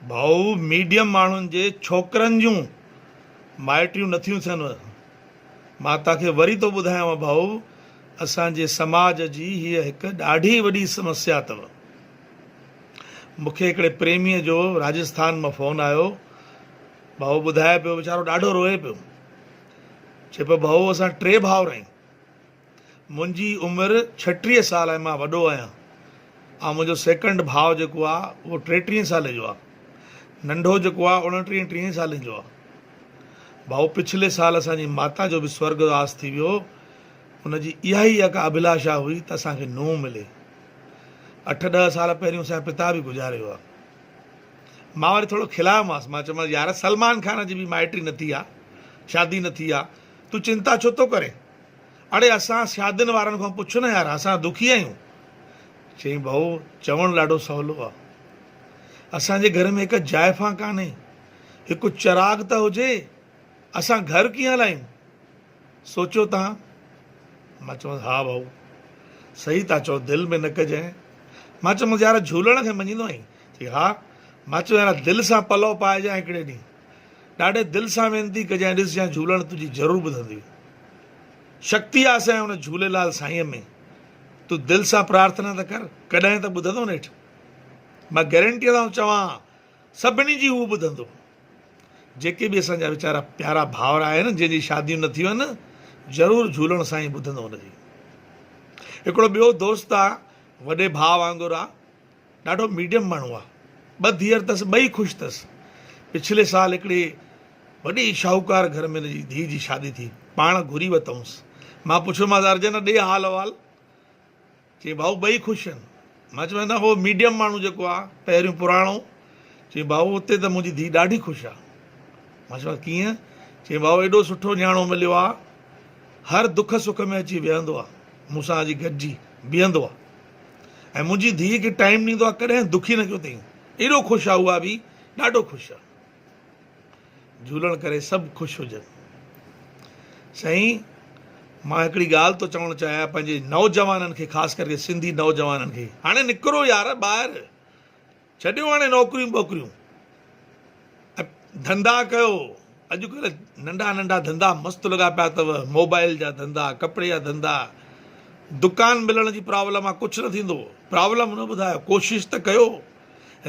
ڀائو ميڊيم ماڻهن جي ڇوڪرن جون مائٽيون نٿيون ٿين. مان توهان کي وري ٿو ٻڌايانو ڀائو اسان جي سماج جي هيء هڪ ڏاڍي وڏي سمسيا اٿو. مون کي هڪڙي پريميء جو راجسٿان مان فون آيو. ڀائو ٻڌائي پيو ويچارو ڏاڍو روئي پيو. چئي پيو ڀائو اسان ٽي ڀائر آهيون. منهنجي عمر 36 سال آهي مان وڏو آهيان ۽ منهنجو سيڪنڊ ڀاء جيڪو آهي اهو 33 سالي جو آهي ننڍو جيڪو آهي 29 30 سالن جو آهي ڀائو پڇلي سال اسان جي ماتا جو به سورڳ واس ٿي ويو ان جي اها ئي هڪ اڀلاشا هئي ته اسان کي نونهن ملي اٺ ڏهه سال پهريون اسان جا پتا به گذاري ويو آهي مان وري ٿورو کلايومانس مان چيومانس يار سلمان خان جي به مائٽي نه ٿي آهي شادي نه ٿي آهي تون چنتا ڇو ٿو ڪرين اڙي اسان شادين وارن کان پڇ نه يار اسان دکي آهيون. چيائين ڀائو چوڻ ڏاڍو سولو آ. اسان جي گهر ۾ هڪ جائفان ڪانهي. هڪ چراغ ته هجي. اسان گهر ڪيئن هلايون؟ سوچيو تان. مان چيومانس ها ڀائو صحيح ٿا چئو دل ۾ نه ڪجانء. مان چيومانس يار جهولڻ کي مڃيندو آهين؟ چيائين ها. مان چيو يار دل سان پلئو پائجانء هڪڙي ڏينهن. ڏاڍي دل سان وينتي ڪجانء ڏسجانء جهولڻ تنهنجي ضرور ٻڌندي. شڪتي آ سائين ان جهوليلال سائينء ۾. تون دل سان پرارٿنا ته ڪر، ڪڏهن ته ٻڌندو نيٺ. مان گئرنٽيء سان چوان، سڀني جي هو ٻڌندو. جيڪي به اسان جا ويچارا پيارا ڀائر آهن، جن جي شاديون نه ٿيون آهن، ضرور جهولڻ سائين ٻڌندو ان جي. هڪڙو ٻيو دوست آ، وڏي ڀاء وانگر آ، ڏاڍو ميڊيم ماڻهو آ. ٻه ڌيئر اٿس، ٻئي خوش اٿس. پڇلي سال هڪڙي وڏي شاهوڪار گهر ۾ هن جي ڌيء جي شادي ٿي. پاڻ گهري وتئونس. مان پڇيومانس ارجن ڏي حال احوال. چيائين ڀائو ٻئي خوش آهن. مان چيومانس نه هو ميڊيم ماڻهو جيڪو آ پهريون پراڻو. چيائين ڀائو اتي ته منهنجي ڌيء ڏاڍي خوش آ. مان چيومانس ڪيئن؟ چيائين ڀائو ايڏو سٺو نياڻو مليو آ. هر دک سک ۾ اچي ويهندو آ. مون سان اچي گڏجي بيهندو آ. ۽ منهنجي ڌيء کي ٽائيم ڏيندو آ ڪڏهن دکي نه ڪيو اٿئين ايڏو خوش آ اها به ڏاڍو خوش آ جهولڻ ڪري سڀ خوش هجن سائين مان هڪڙي ڳالهه ٿو چوڻ چاهيان پنهنجي نوجوانن کي خاص ڪري سنڌي نوجوانن کي هاڻي نڪرو يار ٻاهر ڇڏيو هاڻي نوڪريون ٻوڪريون ۽ ڌنڌا ڪيو. اڄڪلهه ننڍا ننڍا ڌنڌا مست لڳا پيا اٿو، موبائل جا ڌنڌا، ڪپڙي جا ڌنڌا. دڪان ملڻ جي پرابلم آ، ڪجهه نه ٿيندو. پرابلم نه ٻڌايو، ڪوشش ته ڪيو،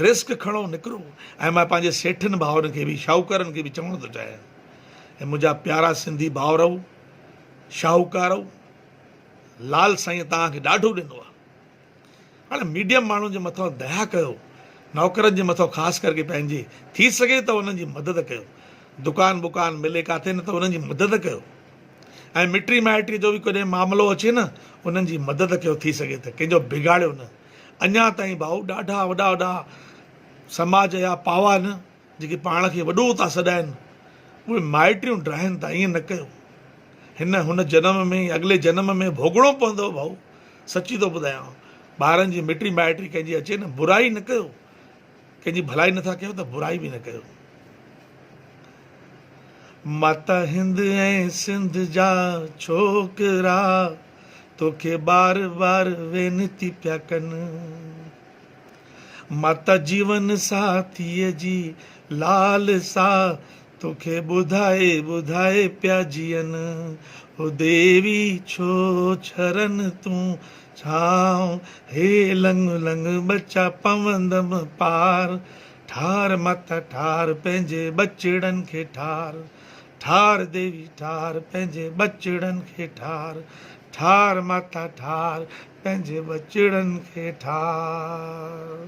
رسڪ کڻو، نڪرو. ۽ مان پنهنجي سيٺن ڀائرن کي به، شاهوڪارن کي به چوڻ ٿو چاهيان، اي منهنجا پيارا سنڌي ڀائرؤ، شاهوڪارؤ، لال سائينء توهان کي ڏاڍو ڏنو آ. هاڻي ميڊيم ماڻهن جي مٿان ديا ڪيو، نوڪرن جي مٿان خاص ڪرڪي پنهنجي، ٿي سگهي ته انهن جي مدد ڪيو. دڪان بڪان ملي ڪاٿي نه ته انهن جي مدد ڪيو. ۽ مٽي مائٽي جو به ڪڏهن معاملو اچي نه انهن جي مدد ڪيو ٿي سگهي ته ڪنهن جو بگاڙيو نه. اڃا تائين ڀائو ڏاڍا وڏا وڏا سماج جا پاوا نه جيڪي پاڻ کي وڏو ٿا سڏائن اهي مائٽيون ڊاهين ٿا ائين نه ڪيو هن هن جنم ۾ اڳلي جنم ۾ ڀوڳڻو پوندو ڀائو سچي ٿو ٻڌايان ٻارن جي مٽي مائٽي ڪنهن جي اچي نه برائي نه ڪيو ڪنهن جي ڀلائي نٿا ڪيو ته برائي به نه ڪيو ماتا هند ۽ سنڌ جا ڇوڪرا توکي بار بار وينتي پيا ڪن ماتا جيون ساٿيء جي لال سا توکي ٻڌائي ٻڌائي پيا جيئن او ديوي ڇو ڇرن تون ڇانو هي لڱ لڱ ٻچا پوندم پار ٺار ماتا ٺار پنهنجي ٻچڙن کي ٺار ٺار ديوي ٺار پنهنجي ٻچڙن کي ٺار ٺار ماتا ٺار پنهنجي ٻچڙن کي ٺار.